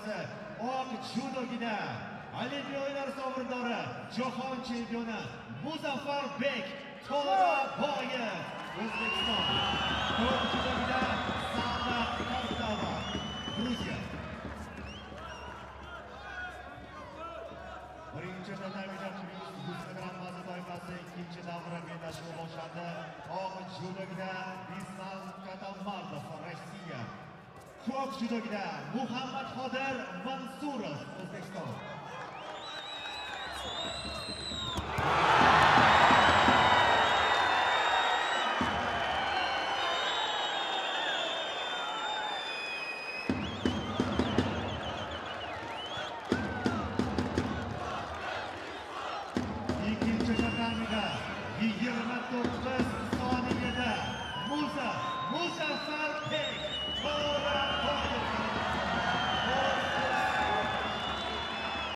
toifasi oq judogida Olimpiya o'yinlari sovrindori, jahon chempioni Muzaffarbek To'raboyev, O'zbekiston. Ko'k judogida Saba Kardava, Gruziya. Birinchi tatamida 100 kilogramm vazn toifasi ikkinchi davra bellashuvi boshlandi. Oq judogida Bislan Katamarov, Rossiya. Ko'k judogida Muhammad Qodir Mansurov, O'zbekiston.